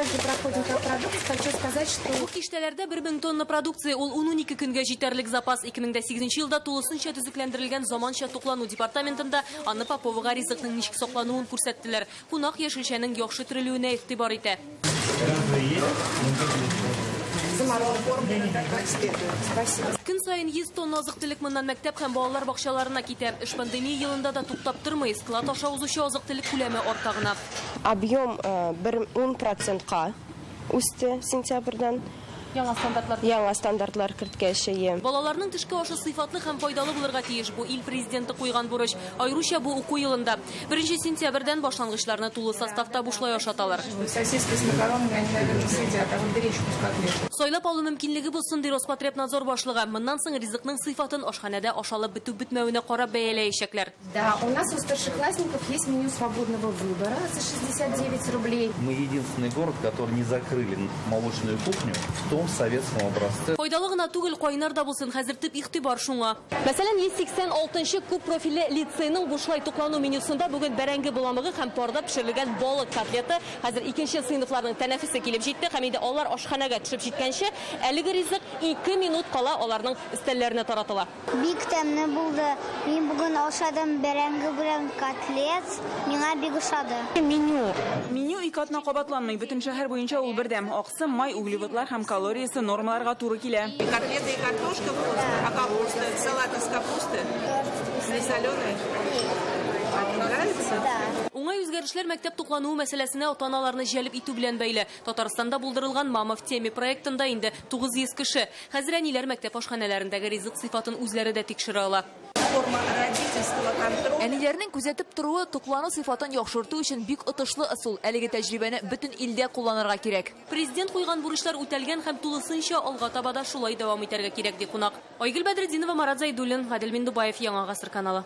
также проходим как продукт. Хочу сказать, что... Бу киштәләрдә 1000 тонна продукция, ул 10-12 көнгә җитәрлек запас. 2008 елда тулысынча төзекләндерелгән заманча туклану департаментында Анна Поповага ризыкның ничек саклануын күрсәттеләр. Кунак яшелчәнең яхшы төрелүенә игътибар итә. Көн саен 100 тонна азык-төлек моннан мәктәп һәм балалар бакчаларына китә. Эш пандемия елында да туктап тормый, склад аша узучы азык-төлек күләме арта гына. Объем 10%-ка үсте сентябрьдән. Яңа стандартлар. Яңа стандартлар керткәч, әйе. Балаларның төшке ашы сыйфатлы һәм файдалы булырга тиеш. Бу ил президенты куйган бурыч. Аеруча бу уку елында. 1 сентябрьдән башлангычларны тулы составта бушлай ашаталар. Сосиски с макаронами они, наверное, съедят, а вот гречку с котлетой. Сайлап алу мөмкинлеге булсын, ди Роспотребнадзор башлыгы. Моннан соң ризыкның сыйфатын ашханәдә ашалып бетү-бетмәвенә карап бәяләячәкләр. Да, у нас у старшеклассников есть меню свободного выбора за 69 рублей. Мы единственный город, который не закрыли молочную кухню в том советском образце. Файдалы гына түгел, кайнар да булсын, хәзер төп игътибар шуңа. Мәсәлән, 186 күп профильле лицейның бушлай туклану менюсында бүген бәрәңге боламыгы һәм парда пешерелгән балык котлеты. Хәзер икенче сыйныфларның тәнәфесе килеп җитте һәм инде алар ашханәгә төшеп җиткәнче әлеге ризык 2 минут кала аларның өстәлләренә таратыла. Бик тәмле булды. Мин бүген ашадым бәрәңге белән котлет. Миңа бик ошады. Меню. Меню ике атна кабатланмый. Бөтен шәһәр буенча ул бердәм. Аксым, май, углеводлар һәм калориясе нормаларга туры килә. Котлеты и картошка вкусная, а капуста, салат из капусты? Не соленая? Нравится? Да. Уңай үзгәрешләр мәктәп туклануы мәсьәләсенә ата-аналарны җәлеп итү белән бәйле. Татарстанда булдырылган Мама в теме проектында инде 900 кеше. Хәзер әниләр мәктәп ашханәләрендәге ризык сыйфатын үзләре дә тикшерә ала. Форма родительского контроля. Әниләрнең күзәтеп торуы туклану сыйфатын яхшырту өчен бик отышлы ысул. Әлеге тәҗрибәне бөтен илдә кулланырга кирәк. Президент куйган бурычлар үтәлгән һәм тулысынча алга таба да шулай дәвам итәргә кирәк, ди кунак. Айгөл Бәдретдинова, Марат Зайдуллин, Гадел Миндубаев, Яңа Гасыр каналы.